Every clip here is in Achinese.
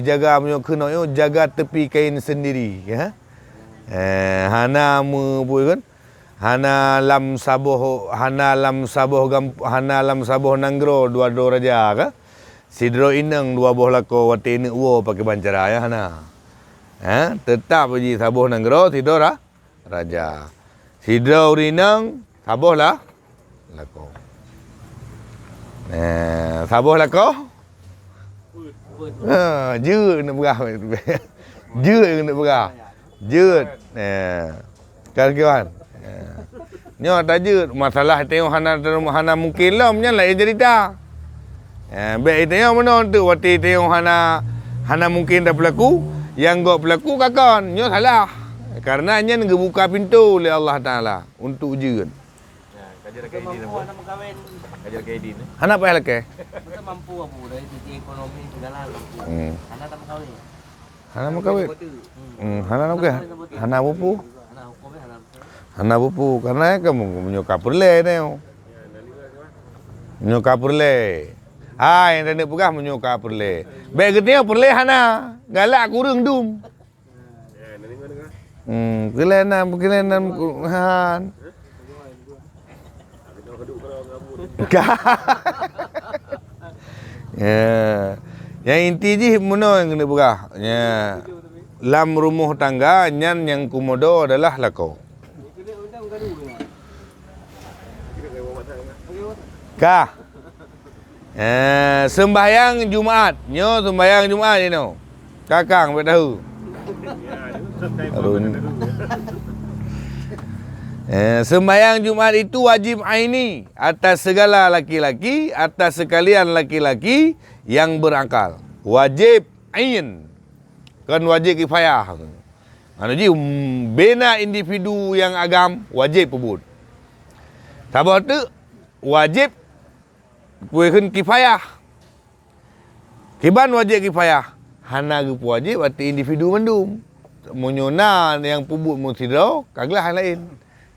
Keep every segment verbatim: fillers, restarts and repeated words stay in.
Jaga meunyoe keunoe, jaga tepi kain sendiri, ya. Eh, hana meupeue kan? Hana lam saboh, hana lam saboh gamp-, hana lam saboh nanggroe dua droe raja ka? Sidroe inong dua boh lakoe watèe neuk woe pakriban cara, ya, hana. Eh, teutap jih saboh nanggroe sidroe ra-, raja. Sidroe ureueng inong saboh la-, lakoe. Eh, saboh lakoe? Ha, jeuet keuneuk peugah. Jeuet keuneuk peugah. Jeuet. Eh, kan kiban? Eh. Nyoe tajeuet, masalah tanyoe hana, hana mungken lom, nyan laén cerita. Eh, bèk tanyoe meunoe teuk, watèe tanyoe hana, hana mungken tapeulaku, nyang gok peulaku ka kon, nyoe salah. Karena nyan geubuka pintoe lé Allah Taala untuk jeuet. Ya, ka jeuet keu idin apa? Ka jeuet keu idin, eh? Hana payah lakèe. Betul mampu, Abu, dari segi ekonomi segala mampu. Hmm. Hana tameukawen. Hana meukawen. Hmm. Hmm, hana meukawen. Hana bupu. Hana hukum, eh, hana hukum. Hana bupu, karena kan meunyoe ka peureulèe nyoe. Meunyoe ka peureulèe. Hai, nyang taneuk peugah meunyoe ka peureulèe. Bèk geutanyoe peureulèe hana. Galak kureueng dum. Hmm, keulainan, keulainan han. Ya. Yang inti jih meunoe nyang keuneuk peugah. Ya. Lam rumoh tangga nyan nyang kumodo adalah lakoe. Ka. Eh, seumbahyang Jumat. Nyoe seumbahyang Jumat inoe. Kakang bèk tahu. Aduh. Eh, seumbahyang Jumat itu wajib aini atas segala laki-laki, atas sekalian laki-laki yang berakal. Wajib ain. Kon wajib kifayah. Maksud jih, bina individu nyang agam wajib peubuet. Saboh teuk wajib Peue kheun kifayah. Kiban wajéb kifayah, hana geupeuwajéb ateueh individu mandum. Meunyoe na nyang peubuet meusidroe, ka glah nyang laén.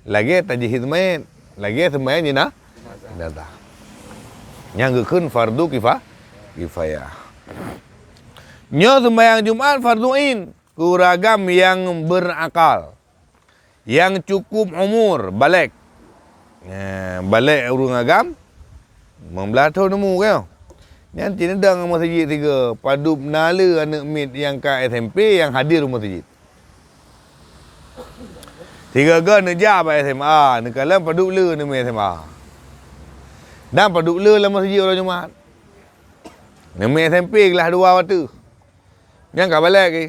Lagée tajhid manyét, lagée seumayang jena-, jenazah. Nyang geukheun fardu kifa-, kifayah. Nyoe seumayang Jumat fardu ain keu ureuëng agam nyang beurakal. Nyang cukup umur, balek. Eh, balek ureuëng agam, limong blaih thon umu, ka nyoe. Nyan cit neudong meuseujid sigoe, padub na le aneuëk miet nyang ka S M P nyang hadir meuseujid. Sigoe-goe neujak bak S M A, neukalon padub le neumè S M A. Dan padub le lam meuseujid uroe Jumat. Neumè S M P glah dua watée. Nyan ka balek lé.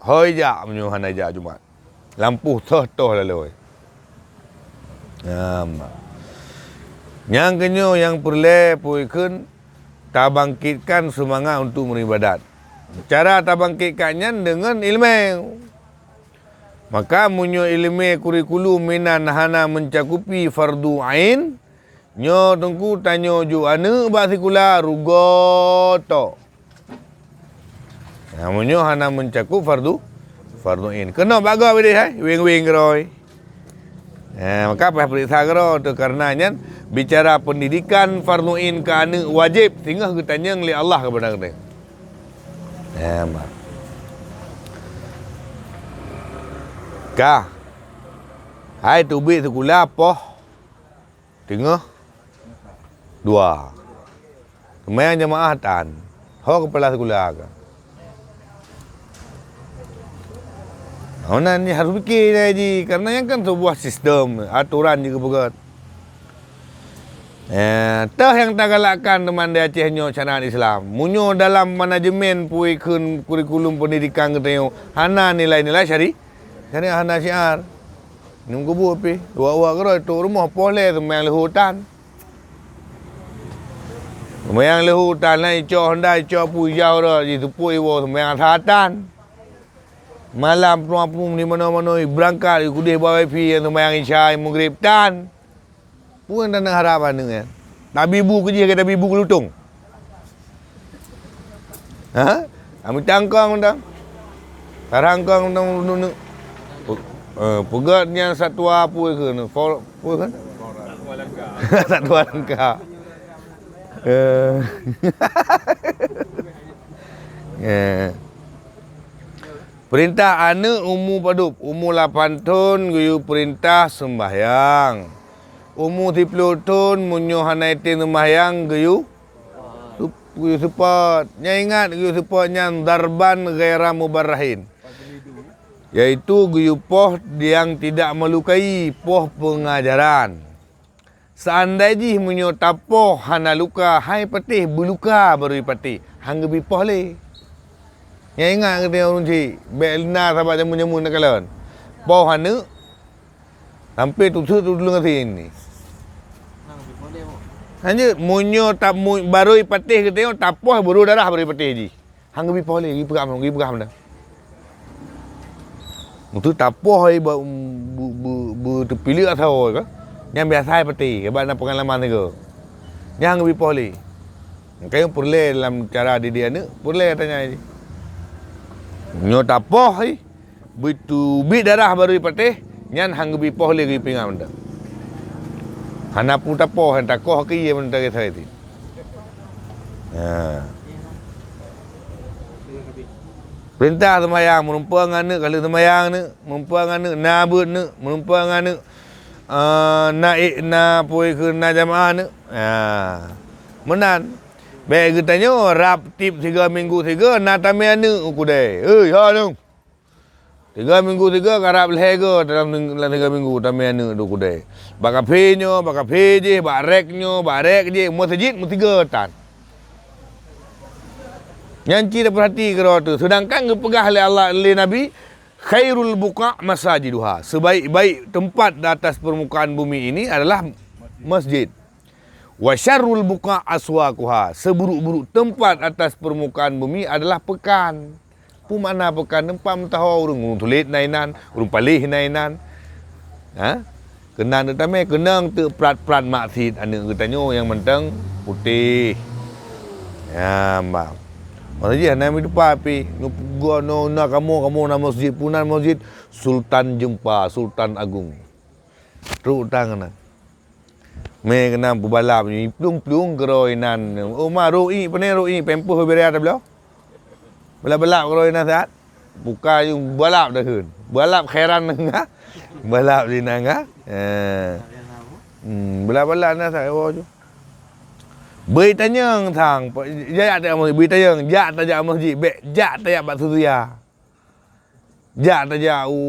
Hôi jak meunyoe hana jak Jumat. Lampôh toh-toh laloe. Nyan. Nyang keunyoe nyang peureulée peue kheun tabangkitkan seumangat untuk meuribadat. Cara tabangkitkan nyan deungon iéleumé. Maka meunyoe iéleumé kurikulum meunan hana meucakupi fardu ain, nyoe teungku tanyoe jok aneuëk bak sikula rugoe tok. Nah, meunyoe hana meucakup fardu, fardu ain. Keunoe bak gob idéh hai, weng-weng keurôi. Nah, maka payah peuriksa keudroe teuh, kareuna nyan bicara peundidikan fardu ain keu aneuëk wajéb singoh geutanyong lé Allah keupada geutanyoe. Nah, ma. Ka. Hai teubiet sikula poh teungoh dua. Seumayang jeumaáh tan. Ho keupala sikula ka. Meunan nyan harôh piké nyan jih, kareuna nyan kan seubuah sistem, atoran jih geupeugét. Eh, toh nyang tagalakkan teuma di Aceh nyoe syariat Islam. Meunyoe dalam manajemen peue kheun kurikulum peundidikan geutanyoe hana nilai-nilai syari-, syariat, hana syiar. Nyoe geubeuet pih, wak-wak keudroe trok rumoh poh lhée seumayang leuhô tan. Seumayang leuhô tan na icok honda, icok peue ijak uroe jiteupeue iwoe seumayang asar tan. Malam peurumoh-peurumoh di manoe-manoe beurangkat, keudeh bak wifi nyang seumayang isya, meugreb tan. Peue nyang taneuk harab aneuëk nyan? Tabi bu keu jih, tabi bu keu lutông. Ha? Ami tangkong mantong. Tarangkong mantong neuk. Pe-, eh, peugét nyan satwa peue kheun? Fol-, peue kheun? Satwa langka. Eh. Eh. Peurintah aneuëk umu padub, umu lapan thon geuyue peurintah seumbahyang. Umu siploh thon meunyoe hana item seumbahyang geuyue sup-, geuyue seupôt. Nyan ingat geuyue seupôt nyan darban ghaira mubarrahin. Yaitu geuyue poh nyang tidak melukai, poh peungajaran. Seandai jih meunyoe tapoh hana luka, hai patéh beuluka barô jipatéh, han geubi poh lé. Nyan ingat geutanyoe ureuëng chik, bék na saban jameun-jameun na kalon. Poh aneuëk, sampoe tuseuk tuleueng asin ni. Lanjut, meunyoe ta-, mu-, barô jipatéh geutanyoe, tapoh barô darah barô jipatéh jih. Han geubi poh lé, geupeugah, geupeugah meunan. Meuteu tapoh ai beu-, beu-, beu-, beuteupileuk asoe ka. Nyan biasa ai patéh, bak na peungalaman sigoe. Nyan han geubi poh lé. Makanya peureulée dalam cara didik aneuëk, peureulée tanya jih. Nyoe tapoh ai, beuteubiet darah barô jipatéh, nyan han geubi poh lé geupeuingat mantong. Hana peue tapoh, han takoh keu ié mantong geutai. Ha. Peurintah seumayang, meureumpok ngon aneuëk ka lheueh seumayang aneuëk, meureumpok ngon aneuëk na beuet aneuëk, meureumpok ngon aneuëk, eh, na ék na pue keu na jamaah aneuëk. Ha. Meunan. Bék geutanyoe rab tiep tiga minggu tiga na tamé aneuëk u keudée. Hei, ha nyang. Tiga minggu tiga karab lhée go dalam, dalam tiga minggu tamé aneuëk di keudée. Bak kaphé nyoe, bak kaphé jih, bak rék nyoe, bak rék jih, meuseujid meusiga tan. Nyan cit tapeurhati keudroe teuh. Seudangkan geupeugah lé Allah, lé Nabi, "Khairul buqa' masajiduha." Sebaik-baik tempat di atas permukaan bumi ini adalah masjid. "Wa syarrul buqa' aswaquha." Seburuk-buruk tempat atas permukaan bumi adalah pekan. Peue makna pekan? Teumpat meutuha ureuëng, ureuëng tuléh na inan, ureuëng paléh na inan. Ha? Keunan teutamé keunong teuk prat-prat maksiet aneuëk geutanyoe nyang mantong putéh. Ya, bah. Maksud jih hana meutupa pih. Nyoe peugah na, na kamoe, kamoe na masjid, peue nan masjid Sultan Jeumpa, Sultan Agung. Trok tangan. Mé keunan peubalap nyoe, plueng-plueng keudroe inan. Oh ma, rôh ié, pane rôh ié, pampers beu raya tabloe. Balap-balap keudroe inan saat. Buka ju balap dah kheun. Balap khairan nga. Balap di nanga. Eh. Hmm, balap-balap na saat woe ju. Beu tanyong sang, jak tajak masjid, beu tanyong, jak tajak masjid, bék jak tajak bak suria. Jak tajak u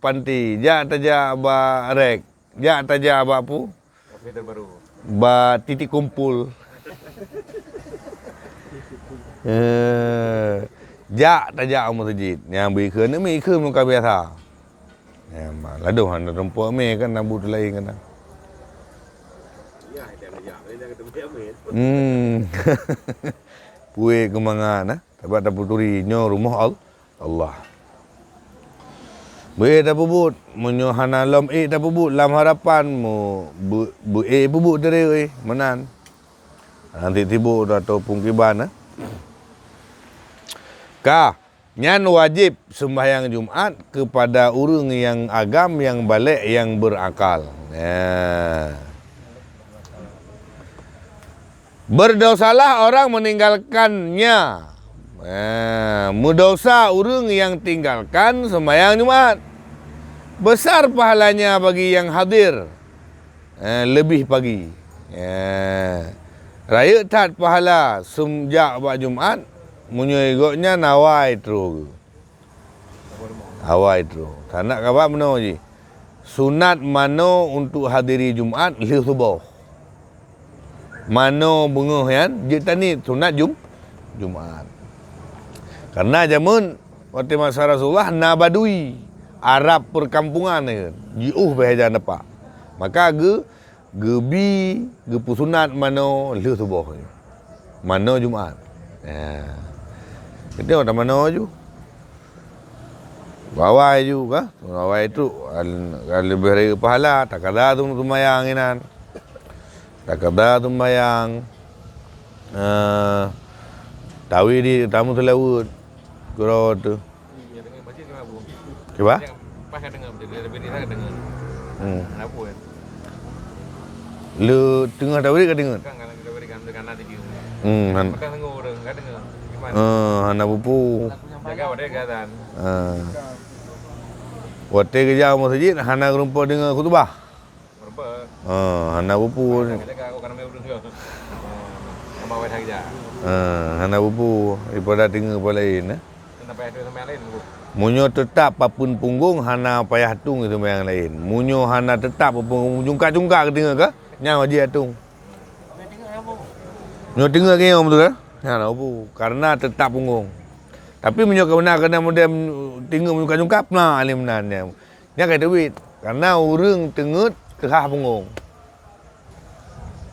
panti, jak tajak bak rék, jak tajak bak pu? Kafe terbaru. Bak titik kumpul. Eh, jak tajak u masjid. Nyang beu ikheun, mi ikheun muka biasa. Ya, ma, ladoh hana rumpok mi kan nabu tu lain kan. Hmm. Pue keumangat nah, sabab taputuri nyoe rumoh Allah. Allah. Beu ék tapeubuet, meunyoe hana lom ék tapeubuet lam harapan, meu-, beu-, beu ék peubuet teuh, eh, meunan. Nanti sibuk dah atau pungkiban, eh. Ka, nyan wajéb seumbahyang Jumat keupada ureuëng nyang agam, nyang balek, nyang beurakal. Nah. Berdosalah orang meninggalkannya. Eh, meudosa ureuëng nyang tinggalkan seumbahyang Jumat. Besar pahalanya bagi yang hadir, eh, lebih pagi. Eh, rayeuk that pahala seumjak bak Jumat, meunyoe gobnyan awai troh geuh. Awai troh. Sanak kaba meunoe jih. Sunat manoe untuk hadiri Jumat lheueh suboh. Manoe beungoh nyan jeuet taniet sunat Jum-, Jumat. Karena jameun watée masa Rasulullah na badui, Arab perkampungan nyan, jiôh beh janeuk dapat. Maka geu-, geubi, geupeusunat manoe lheueh suboh nyoe. Manoe Jumat. Ya. Kita orang manoe ju. Bawai ju ka? Bawai tu al-, al-, lebih raya pahala, takada tu sumbayang inan. Takada sumbayang. Eh, tawi di tamu selawut. Kuro tu. Kiba? Pas ka dengar betul, dari bini saya ka dengar. Hmm. Kenapa kan? Le tengah tawi ka dengar. Kan kalau kita berikan tu kan nanti dia. Hmm. Kan tengok orang ka dengar. Ah, hana peue-peue. Jaga watèe geuazan. Ah. Watèe geujak u meuseujid hana geureumpok deungoe khutubah. Meureumpok. Ah, hana peue-peue. Jaga, jaga, oh, kana mé ureueng tu. Ah, tambah wai saja. Ah, hana peue-peue. Daripada teungoe peue laén, eh. Kena payah tueng sama yang lain, Bu. Meunyoe teutap papeuen punggong, hana payah tueng sama yang laén. Meunyoe hana teutap papeuen punggong, cungkak-cungkak keu teungoe ka, nyan wajéb tueng. Nyoe teungoe geuh nyoe beutôi kan? Nyan, oh, karena teutap punggong. Tapi meunyoe keu na keunan model teungoe meunyoe ka nyungkap, na alim nan nyan. Nyan ka teubiet. Karena ureueng teungeut teuhah punggong.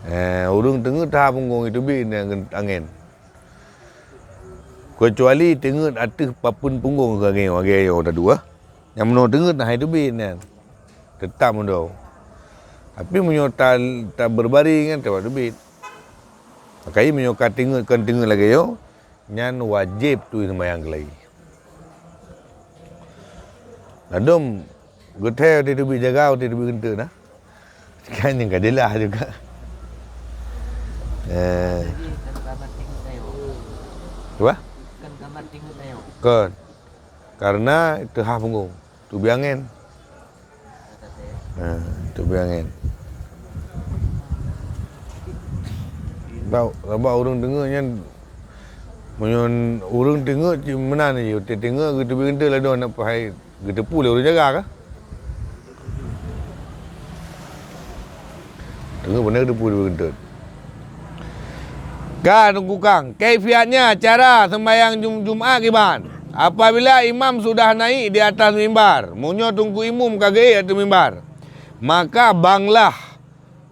Eh, ureueng teungeut teuhah punggong, teubiet nyan angén. Keucuali teungeut ateueh papeuen punggong keu angén, angén nyoe tadua. Nyang meunoe teungeut na hai teubiet nyan. Teutap meunoe. Tapi meunyoe ta, ta beurbaring kan, teuma teubiet. Makajih meunyoe ka teungeut, kon teungeut lagèe nyoe, nyan wajéb tueng seumayang keulayi. Ladôm geuthèe watèe teubiet jaga, watèe teubiet geunteuk na. Kan nyang ka jeulaih juga. Eh. Jadi, kan gamat tinggi tayo. Apa? Kan gamat tinggi tayo. Kon. Karena teuhah punggong. Teubiet angén. Ha, teubiet angén. Sabab, sabab ureueng teungeut nyan, meunyoe ureueng teungeut cit meunan jih, watèe teungeut geuteubiet geunteuk ladôm hana peuhai geuteupeue lé ureueng jaga ka. Teungoh beuna geuteupeue geunteuk. Ka Teungku Kang, kaifiatnya cara sembahyang Jum-, Jumat kiban. Apabila imam sudah naik di atas mimbar, meunyoe Teungku Imum ka geuék ateueh mimbar, maka banglah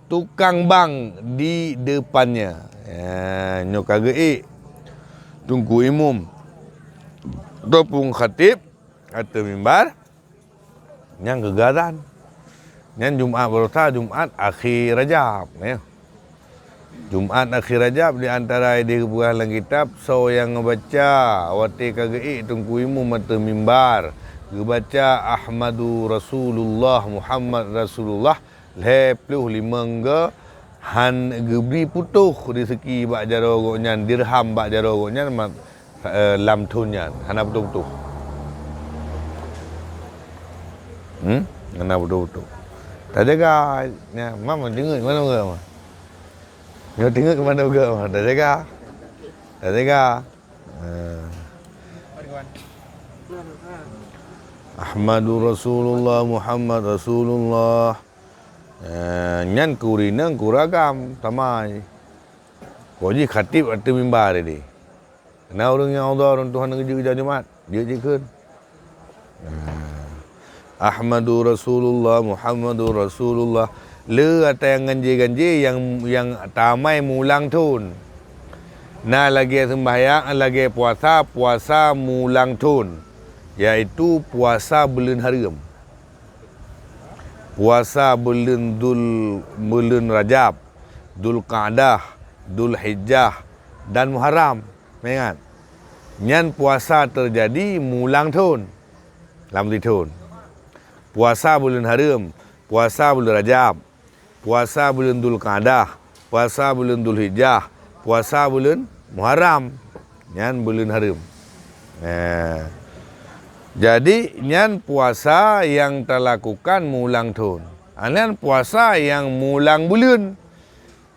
tukang bang di depannya. Ya, nyoe ka geuék Teungku Imum ataupun khatib ateueh mimbar, nyan geugeuazan. Nyan Jumat baroesa, Jumat akhé Rajab, ya. Jumat akhé Rajab di antara idéh geupeugah lam kitab, soe nyang baca watèe ka geuék Teungku Imum ateueh mimbar, geubaca Ahmadu Rasulullah, Muhammad Rasulullah, lhèe ploh limong go, han geubri putôh rezeki bak jaroe gobnyan, dirham bak jaroe gobnyan, ma-, eh, lam thôn nyan, hana putôh-putôh. Hmm? Hana putôh-putôh. Tajaga, nyan, ma, ma, teungeut, meunan geuh, ma. Nyoe teungeut, meunan geuh, ma. Tajaga. Tajaga. Eh. Ahmadu Rasulullah, Muhammad Rasulullah. Eh, nyan keu ureueng inong, keu ureueng agam, tamai. Kok jih khatib ateueh mimbar tadi. Na ureueng nyang hadhar, ureueng tuha nyang jeuet keu Jumat, jeuet jikheun. Nah. Ahmadu Rasulullah, Muhammadu Rasulullah. Le ata nyang ganjé-ganjé nyang, nyang tamai mulang thôn. Na lagèe seumbahyang, lagèe puasa, puasa mulang thôn, yaitu puasa buleuen hareuem. Puasa buleuen Dul-, buleuen Rajab, Dulqa'dah, Dulhijjah, dan Muharram. Ingat, nyan puasa teujadi mulang thôn, lam sithôn. Puasa buleuen hareuem, puasa buleuen Rajab, puasa buleuen Dulqa'dah, puasa buleuen Dulhijjah, puasa buleuen Muharram, nyan buleuen hareuem. Nah, jadi, nyan puasa nyang talakukan mulang thôn. Ah, nyan puasa nyang mulang buleuen.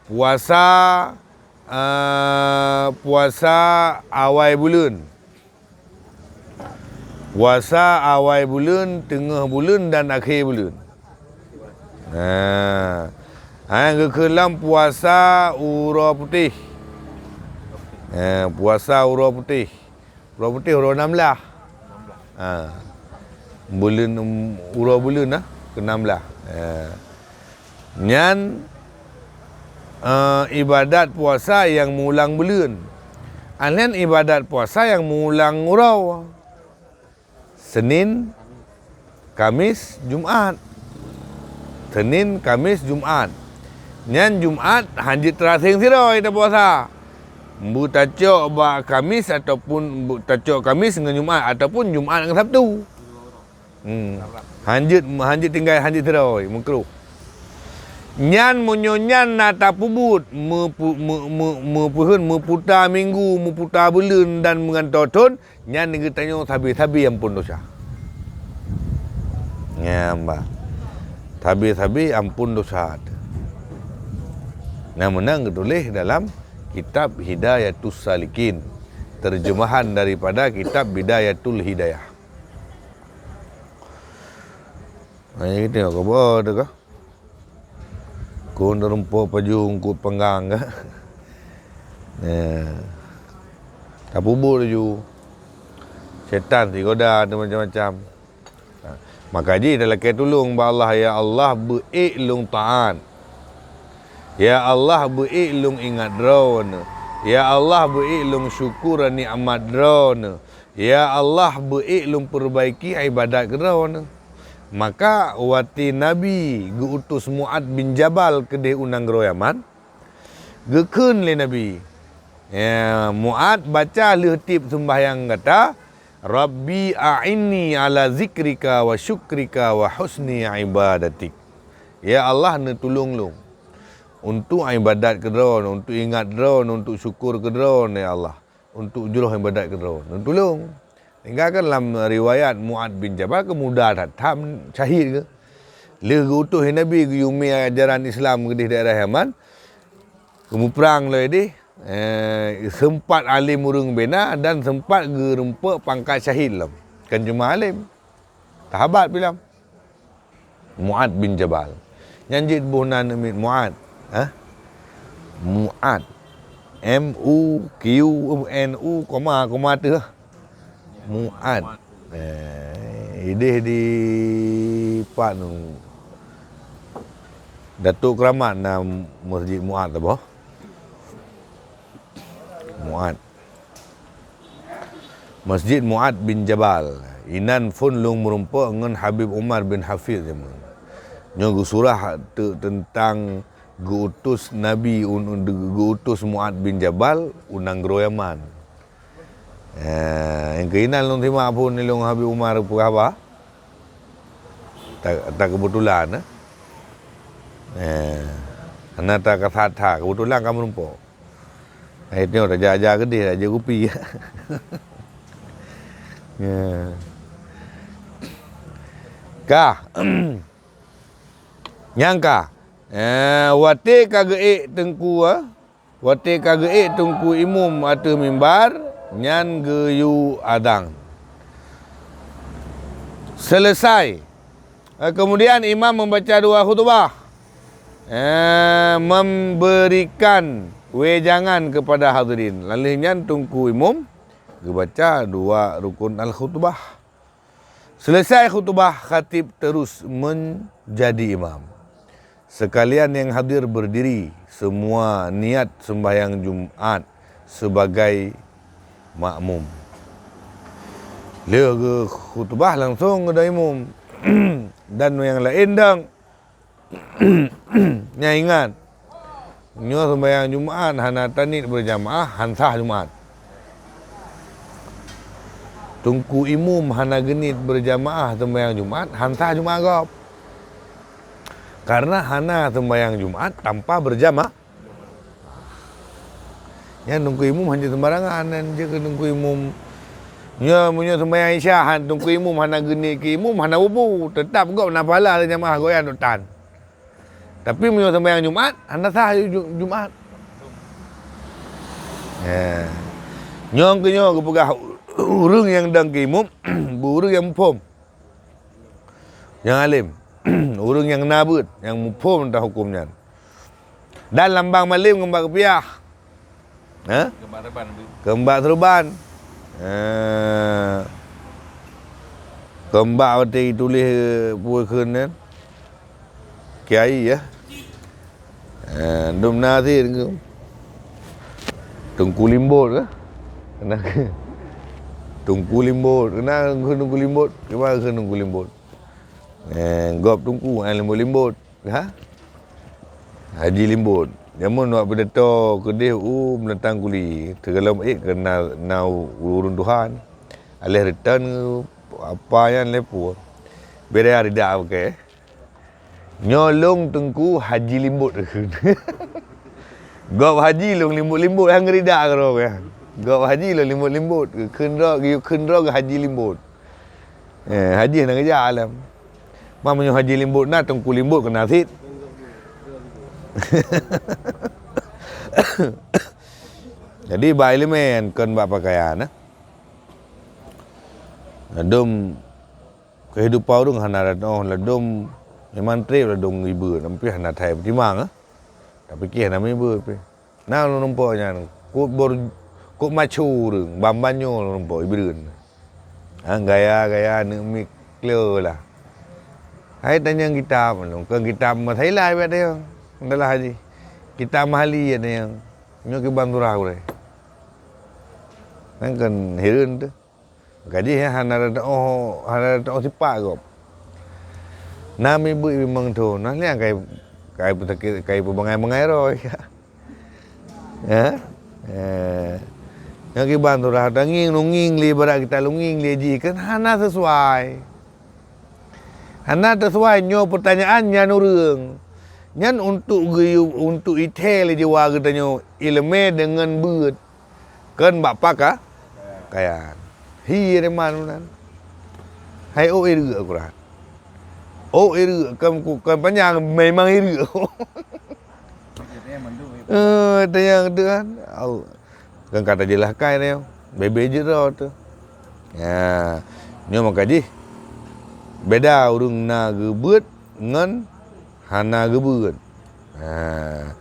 Puasa, eh, puasa awai buleuen. Puasa awai buleuen, teungoh buleuen, dan akhé buleuen. Nah, nyang geukheun lom puasa uroe putéh. Eh, puasa uroe putéh. Uroe putéh uroe nam blah. Ha. Buleuen, em, uroe buleuen, nah, keu nam blah. Ha. Nyan, eh, ibadat puasa nyang mulang buleuen. Ah, nyan ibadat puasa nyang mulang uroe. Senin, Kamis, Jumat. Senin, Kamis, Jumat. Nyan Jumat han jeuet teuraseng sidroe tapuasa. Beutacok bak Kamis ataupun beutacok Kamis ngon Jumat ataupun Jumat ngon Sabtu. Hmm. Han jeuet, han jeuet tinggai, han jeuet sidroe, meukruh. Nyan meunyoe nyan na tapeubuet, meupu-, meu-, meu-, meupeuhon, meuputa minggu, meuputa buleuen dan meugantoe thon, nyan geutanyoe sabe-sabe amphon desya. Nyan bah. Sabe-sabe amphon desya. Nah, meunan geutuléh dalam kitab Hidayatus Salikin, terjemahan daripada kitab Bidayatul Hidayah. Nah, ini tengok ke bawah tu kah? Kon rumpok paju ungkut panggang ka. Ya. Tapubur laju. Setan sigoda tu macam-macam. Ha. Maka jih talakée tulông bak Allah, "Ya Allah, beuék lôn taát. Ya Allah, beuék lôn ingat Droeneuh. Ya Allah, beuék lôn syukur nikmat Droeneuh. Ya Allah, beuék lôn peurbaiki iébadat keu Droeneuh." Maka watée Nabi geu-utus Mu'adz bin Jabal keudeh u nanggroe Yaman, geukheun lé Nabi, "Ya, Mu'adz, baca lheueh tieb seumbahyang gata, 'Rabbi a'inni 'ala zikrika wa syukrika wa husni ibadatik.' Ya Allah, neutulông lôn untuk iébadat keu Droeneuh, untuk ingat Droeneuh, untuk syukur keu Droeneuh, ya Allah." Untuk jroh iébadat keu Droeneuh. Tulông. Sehingga kan lam riwayat Mu'adz bin Jabal keu muda that tham syahid keu. Lheueh geu-utus lé Nabi geuyue mi ajaran Islam keudeh daerah Yaman, geumuprang lom ideh, eh, seumpat além ureuëng bina dan seumpat geurumpok pangkat syahid lom. Kan cuma além. Sahabat pih lom. Mu'adz bin Jabal. Nyan jeuet boh nan miet Mu'adz. Ha? Mu'adz. M U Q N U, koma, koma teuh. Mu'adz. Eh, ideh di pat nu. Datuk Keramat na Masjid Mu'adz boh. Mu'adz. Masjid Mu'adz bin Jabal. Inan phon lôn meurumpok ngon Habib Umar bin Hafiz jameun. Nyoe geusurah teuk teuntang geu-utus Nabi un-, un-, geu-utus Mu'adz bin Jabal u nanggroe Yaman. Eh, nyang keuinan lôn simak phon nibak Habib Umar peugah haba. Ta-, ta keubeutulan, eh. Eh, hana ta ka that-that, keubeutulan ka meurumpok. Hai nyoe raja-raja keudeh, raja kupi. Ya. Ka. Nyang ka. Eh, watée ka geuék teungku, eh, watée ka geuék teungku imum ateueh mimbar, nyan geuyue adang. Selesai. Eh, kemudian imam membaca dua khutbah, eh, memberikan wejangan kepada hadirin. Lheueh nyan teungku imum geubaca dua rukun al-khutbah. Selesai khutbah, khatib terus menjadi imam. Sekalian yang hadir berdiri, semua niat sembahyang Jumat sebagai makmum. Lheueh geukhutbah langsong geuda imum. Dan nyang laén dang nyang ingat, nyoe sembahyang Jumat hana taniet berjamaah, han sah Jumat. Teungku imum hana geuniet berjamaah sembahyang Jumat, han sah Jumat gob. Karena hana sembahyang Jumat tanpa berjamaah. Nyan teungku imum hana sembarangan, nyan jeuet keu teungku imum. Nyoe, meunyoe sembahyang Isya han teungku imum hana geuniet keu imum, hana bubu, teutap gob na pahala lé jamaah gob nyan tan. Tapi meunyoe sembahyang Jumat, hana sah ju-, Jumat. Ya. Nyoe keu nyoe geupeugah ureuëng nyang dang keu imum, beu ureuëng nyang muphom. Nyang além, ureuëng nyang na beuet, nyang muphom teuntang huköm nyan. Dan lambang malém ngon bak rupiah. Ha? Keumbak seuruban. Ha. Keumbak watée tuléh peue kheun nyan. Kiai, ya. Eh, dum na sit ke? Teungku Limbot ke? Keunan ke? Teungku Limbot. Keunan ke Teungku Limbot? Kiban ke Teungku Limbot? Eh, gob teungku, eh, Limbot-Limbot. Ha? Haji Limbot. Jameun wak pidato keudeh u Meunatang Kuli. Teugalom ék keu na, na ureuëng tuhan. Aléh reutôn apa nyan lé peue. Beda rida pakai. Nyoe lôn Teungku Haji Limbot kheun. Gob haji lôn limbot-limbot, han geuridak keudroe nyan. Gob haji lôn limbot-limbot, kheun droe, geuyue kheun droe keu Haji Limbot. Eh, haji hana geujak lom. Ma meunyoe Haji Limbot na, Teungku Limbot keunan cit. Jadi bak ileumèe kon bak pakaian, eh. Ladôm keuhidupan ureueng hana teu'oh, ladôm memang trép ladôm ibeue, tapi hana that peutimang, eh. Tapi pih hana ibeue pih. Na lôn rumpok nyan, kok bor-, kok macho ureueng, ban-ban nyoe lôn rumpok ibeureueng. Ha, gaya-gaya aneuk miet kleu lah. Hai tanyong kitab, lôn kon kitab meusaila biet tanyong. Adalah haji. Kitab mahali ya tanyong. Nyoe kiban surah gurèe. Nyan kon hireuen teuh. Maka jih nyan hana teu'oh, hana teu'oh sipat gob. Na mibuet memang tho, na liang kai, kai peusakét, kai peubangai-bangai roh. Ya. Eh. Nyoe kiban surah tangieng, lunging lé barat kita lunging lé jih kan hana sesuai. Hana sesuai nyoe peutanyaan nyan ureueng. Nyan untuk geuyue, untuk ithèe lé jiwa geutanyoe ileumèe deungon beuet. Kon bak paka-, pakaian. Hi, Reman meunan. Hai ôk ireuek Quran. Ôk ireuek kon, kon panyang memang ireuek. Eh, tanyong tu kan. Allah. Kan kata jeulaih kai tanyong. Bebe jeuet droe tu. Ya. Nyoe maka jih. Beda ureueng na geubeuet ngon hana geubeuet. Ha.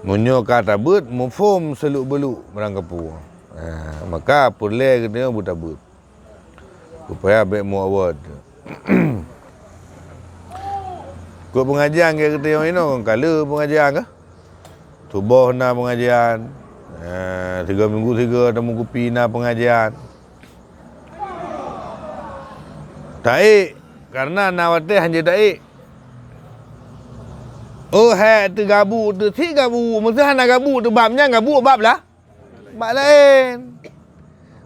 Meunyoe ka tabeuet, muphom seuluk-beuluk meurangkapeue. Ha. Maka peureulèe geutanyoe beutabeuet. Supaya bèk muawat. Keu pengajian keu geutanyoe inoe, ka le pengajian kah? Suboh na pengajian. Ha. Tiga minggu tiga temu kupi na pengajian. Taék, kareuna na watèe hanjeuet taék. Oh, hék teuh gabuek teuh, cit gabuek. Meuseu hana gabuek teuh bab nyan, gabuek bab lah, bab laén.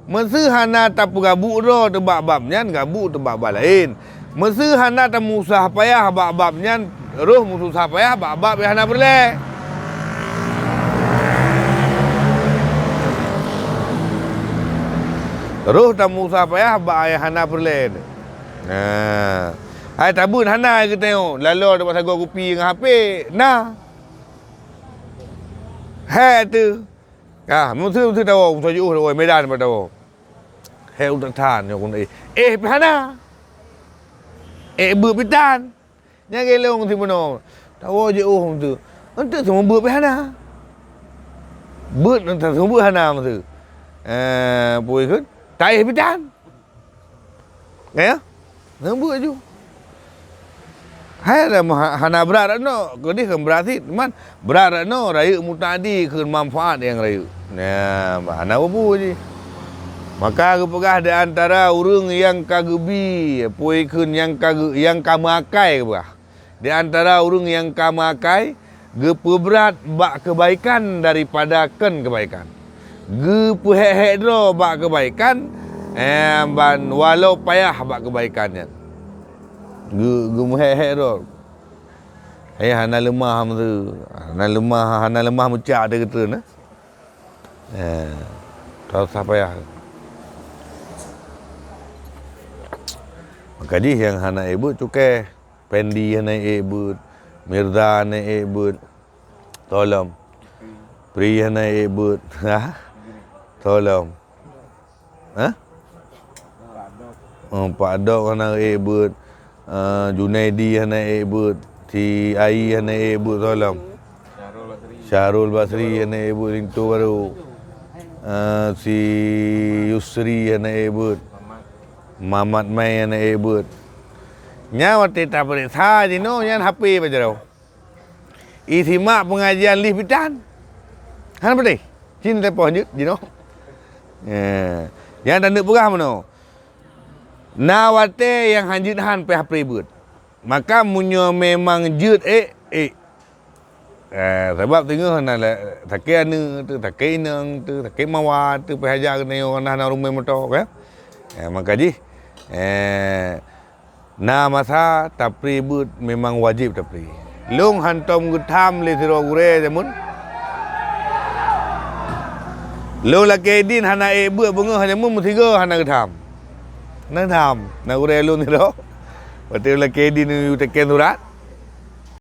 Meuseu hana tapeugabuek droe teuh bab-bab nyan, gabuek teuh bab-bab laén. Meuseu hana tamusah payah bab-bab nyan, roh meususah payah bab-bab nyang hana peureulèe. Roh tamusah payah bak nyang hana peureulèe. Nah. Hai tabeuet hana geutanyoe, laloe bak sagoe kupi ngon H P. Nah. Hai teuh. Ah, meuseu-meuseu tawoe, meuseu jiôh tawoe, Medan bak tawoe. Hai utak tan nyoe keuneuk éh. Éh pih hana. Éh beuet pih tan. Nyang gelong sibunoe. Tawoe jiôh meuseu. Enteuk seumeubeuet pih hana. Beuet enteuk seumeubeuet hana meuseu. Eh, peue kheun? Taéh pih tan. Ka ya? Seumeubeuet ju. Hai dah ma-, hana brat dak noe, keudeh kan brat cit. Man, brat dak noe, rayeuk muta'addi kheun manfaat nyang rayeuk. Nah, hana peue-peue jih. Maka geupeugah di antara ureueng nyang ka geubi, peue kheun nyang ka geu-, nyang ka meuakai geupeugah. Di antara ureueng nyang ka meuakai, geupeubrat bak keubaikan daripada kon keubaikan. Geupeuhék-hék droe bak keubaikan, eh, ban walau payah bak keubaikan nyan. Geu-, geumeuhék-hék droe. Eh, hana leumah meuseu. Hana leumah, hana leumah meucak teuh geutreun, eh. Eh, ka usah payah. Maka jih nyang hana ék beuet cukai. Pendi hana ék beuet. Mirza hana ék beuet. Tolom. Pri hana ék beuet. Ha? Tolom. Ha? Oh, Pak Dok hana ék beuet. Ah, Junaidi hana ék beuet. Si Ai hana ék beuet, tolom. Syahrul Basri hana ék beuet, linto barô. Ah, si Yusri hana ék beuet. Mamat Mai hana ék beuet. Nyan watèe tapeuriksa jinoe nyan H P bak jaroe. Isimak pengajian lih pih tan. Hana peudeh. Cit telepon jeuet jinoe. Eh, nyang taneuk peugah meunoe. Na watèe nyang hanjeuet han pih H P beuet. Maka meunyoe memang jeuet ék, ék. Eh, sabab teungoh na lé-, sakét aneuk teuh, sakét inong teuh, sakét mawa teuh, pih hajat keuneuk na, na rumah moto, kan? Eh, maka jih, eh, Na masa tapri beuet memang wajéb tapri. Lôn hantom geutham lé sidroe gurée jameun. Lôn lakée idin hana ék beuet beungoh jameun meusigoe hana geutham. Hana geutham. Na gurée lôn sidroe. Watée lôn lakée idin yue teken surat.